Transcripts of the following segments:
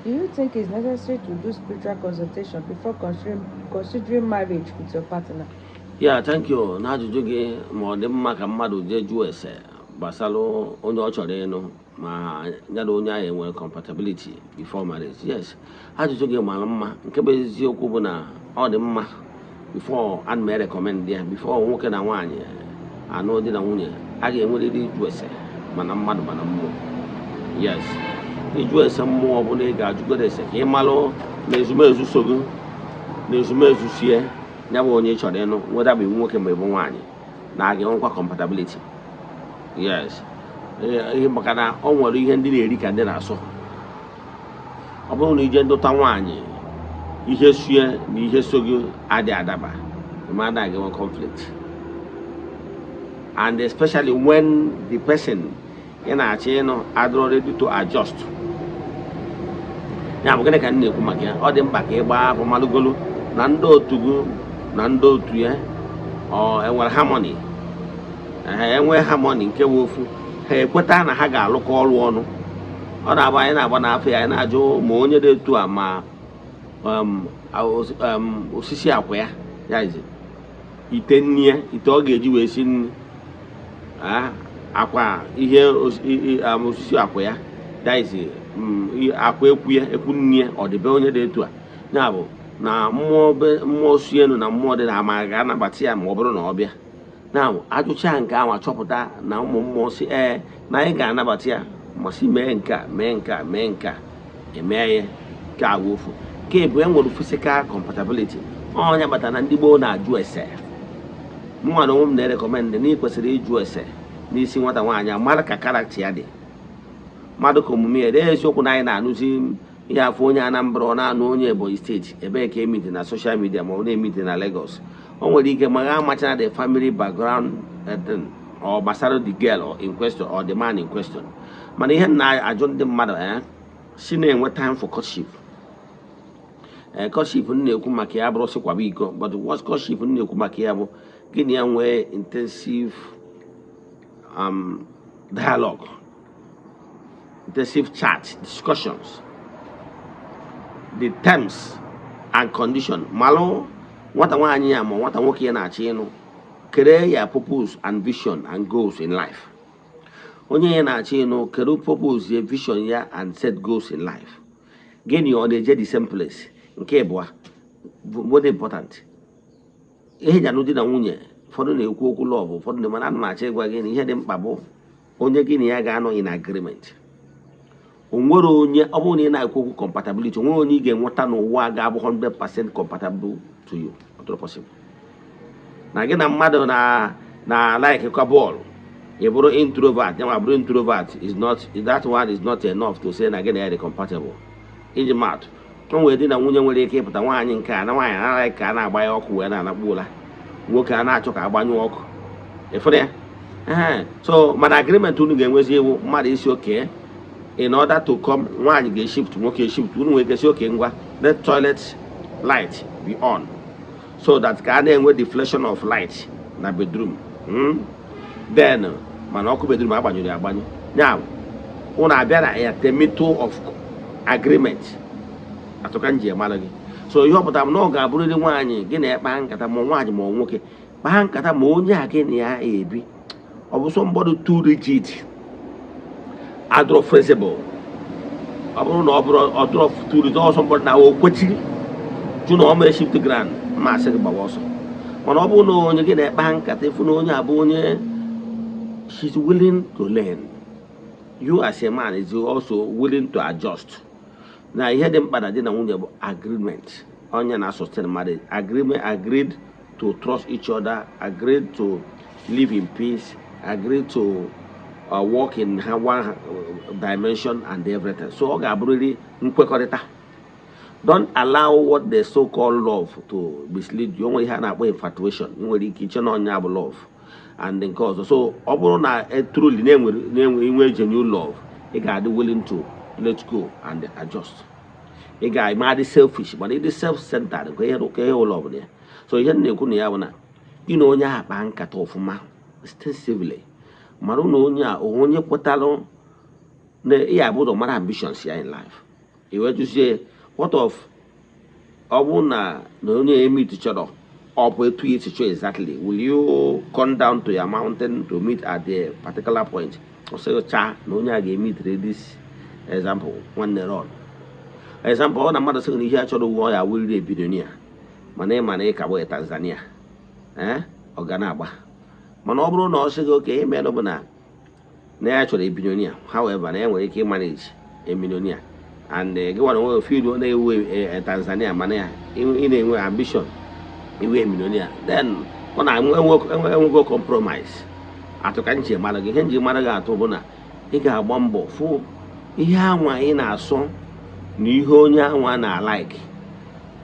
Do you think it's necessary to do spiritual consultation before considering marriage with your partner? Yeah, thank you. Na ajụjụ gị, ma ọ dị mma ka mmadụ jee jụọ ese gbasara onye ọ chọrọ ịnụ, ma ya na onye ahụ enwere compatibility before marriage? Yes, ajụjụ gị mara mma. Nke bụ eziokwu bụ na ọ dị mma. Before, ana m recommend ya, before nwoke na nwaanyị anụ di na nwunye, a ga-enwerịrị ịjụ ese, mana mmadụ mana mmụọ. Yes, ịjụ ese mmụọ bụ na ị ga-ajụgodo ese ka ị malụ na ezumezu so gị na ezumezu sie ya bụ onye ị chọrọ ịnụ, whether bụ nwoke ma ị bụ nwaanyị, na a ga-enwekwa compatibility. Yes, ihe maka na ọ nwere ihe ndị na-eri ka ndị na-asọ. Ọ bụrụ na ije ndụta nwaanyị, ihe sue na ihe so gị adị adaba, ma na ga-enwe conflict, and especially when the person ị na-achọ ịnụ adịrọ ready to adjust. Ya bụ, gịnị ka m na-ekwu maka ya? Ọ dị mkpa ka ị gbaa afọ malụgolu na ndị otu gị na ndị otu ya ọ enwere harmony. Ee, enwee harmony, nke bụ ofu, ha ekweta na ha ga-alụkọ ọrụ ọnụ. Ọ na-agba anyị na-agba n'afọ ya, anyị na-ajụ ma onye dị etu a, ma osisi akwa ya, ya izi ite nni ya, ite ọ ga-eji wee si nri, akwa ihe osisi akwa ya, ya izi akwa ekwu ya, ekwu nni ya, ọ dị be onye dị etu a. Ya bụ na mmụọ be mmụọ si elu na mmụọ dị na ama ga-anabata ya ma ọ bụrụ na ọ bịa. Na ajụcha nke ahụ, achọpụta na ụmụ mmụọ si ee, na anyị ga-anabata ya, ma si mee nke a, mee nke a, mee nke a, emee ya. Nke a bụ ofu. Nke bụ e nwere physical compatibility. Onye kpatara na ndị gboo na-ajụ ese. Mụnwa na onwe m na-erecommend na ị kwesịrị ịjụ ese n'isi nwata nwaanyị a, mara ka character ya dị, mmadụ ka omume ya dị. Eziokwu na anyị na-anụzi ihe afọ onye Anambra, ọ na-anụ onye Ebonyi Steeti, ebee ka emiti na social media, ma ọ na-emiti na Lagos. O nwere ike ma ha amachana the family background thing or gbasara the girl in question or the man in question. Mana ihe m na-ajụ ndị mmadụ, si na-enwe time for courtship. Courtship m na-ekwu maka ya bụrụ sịkwaba iko, but what courtship m na-ekwu maka ya bụ gịnị? Ya nwee intensive dialogue, intensive chat, discussions, the terms and condition. Malụ nwata nwaanyị ya ma nwata nwoke ya na-achọ ịnụ, kere ya purpose and vision and goals in life. Onye ya na-achọ ịnụ, kere purpose ya, vision ya and set goals in life. Gịnị ọ na-eje the same place? Nke ịbụa bụ more important, ihe ji anụ di na nwunye, ụfọdụ na-ekwu okwu love, ụfọdụ na, mana ana m achọ ịgwa gị na ihe dị mkpa bụ onye gị na ya ga-anọ in agreement. O nwere onye, ọ bụrụ na ị na-ekwu okwu compatibility, o nwere onye ị ga-enweta n'ụwa ga-abụ 100% compatible to you. Ọ dịrọ possible na gị na mmadụ na like kwa bọọlụ, ị bụrụ introvert, ya ma bụrụ introvert, is not that one is not enough to say na gị na ya dị compatible. Iji maatụ, o nwere di na nwunye nwere ike ịpụta, nwaanyị nke a na nwaanyị anaghị ka a na-agba ya ọkụ wee na-anakpu ụra, nwoke a na-achọ ka agbanyụ ọkụ ịfụrụ ya. Ehe, so mana agreement unu ga-enwezi iwu mmadụ isi oke in order to come, nwaanyị ga-eshift, nwoke eshift, unu nwere ike si oke, ngwa, let toilet light be on so that ka a na-enwe deflection of light na bedroom. Then mana ọkụ bedroom agbanyụrụ ya agbanyụ, ya unu abịa na ya the middle of agreement atụka nji mara gị. So ihe ọ pụtara bụ na ọ ga-abụrịrị nwaanyị gị na ya kpaa nkata, ma nwaanyị ma ọ nwoke kpaa nkata, ma onye a gị na ya ebi, ọ bụ somebody too rigid, adịrọ flexible. Ọ bụrụ na ọ bụrụ ọ dịrọ too rigid, ọ somebody na o kwechiri jụ na ọ mere shift ground, mma asị gị gbawa ọsọ. Mana ọ bụrụ na onye gị na-ekpa nkata, ịfụ na onye a bụ onye she's willing to learn, you as a man is also willing to adjust. Na ihe dị mkpa na di na nwunye bụ agreement. Onye na sustain marriage, agreement, agreed to trust each other, agreed to live in peace, agreed to work in one dimension and everything. So ọ ga-abụrịrị nkwekọrịta. Don't allow what they so called love to mislead you. O nwere ihe a na-akpọ infatuation. Ị nwere ike iche na ọnya bụ love and nke ọzọ. So ọ bụrụ na truly na-enwe inwe genuine love, ị ga-adị willing to let go and adjust. Ị ga-eme adị selfish, mana ịdị self-centered nke ihe nke ihe ụlọ ọbụla ya. So ihe m na-ekwu na ya bụ na gị na onye ahụ kpaa nkata ọfụma extensively, mara na onye a onye kwetalụ na ị ya abụ ụzọ mara ambitions ya in life. I wee jụzie, what of ọ bụrụ na onye e-meet chọrọ ọ bụ etu esi chọọ exactly? Will you come down to your mountain to meet at the particular point? Ọ sị cha na onye a ga-emeet this example. Nwanne, run example, ọ na mmadụ sị na ihe a chọrọ uwe ọ ya wuriri billionaire, mana ị ma na ị ka bụ Tanzania, ee, ọ ga na-agba. Mana ọ bụrụ na ọ sị gị oke imelụ bụ na ya chọrọ billionaire, however na ya nwere ike ịmanage a millionaire, and gị nwere onwe feel na-ewu Tanzania, mana ya ị na-enwe ambition iwe millionaire, then ọ na enwego compromise. Atụ ka nji mara gị, ihe nji mara gị atụ bụ na ị ga-agba mbọ fụ ihe anwa ị na-asọ na ihe onye anwa na-alike,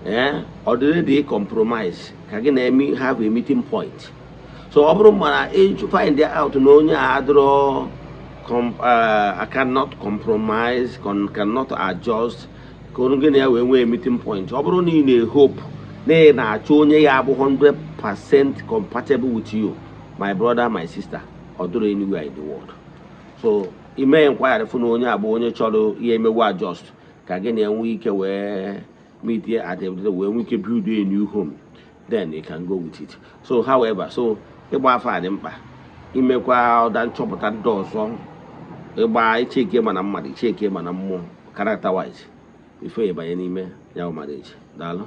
ee, ọ dịrị dị compromise ka gị na-eme have a meeting point. So ọ bụrụ mana ị find out na onye a adịrọ cannot compromise, cannot adjust ka onye gị na ya wee nwee meeting point, ọ bụrụ na ị na-ehope na ị na-achọ onye ya abụ 100% compatible with you, my brother, my sister, ọ dịrọ anywhere in the world. So ime inquiry fụ na onye a bụ onye chọrọ ihe emewu adjust ka gị na-enwe ike wee meet at the wee nwee ike build a new home, then you can go with it. So however, so ịgba afa dị mkpa, imekwa ọda nchọpụta ndị ọzọ, ịgba icheke mana mmadụ, icheke mana mmụọ, character wise, before ịbanye n'ime ya bụ marriage. Daalụ.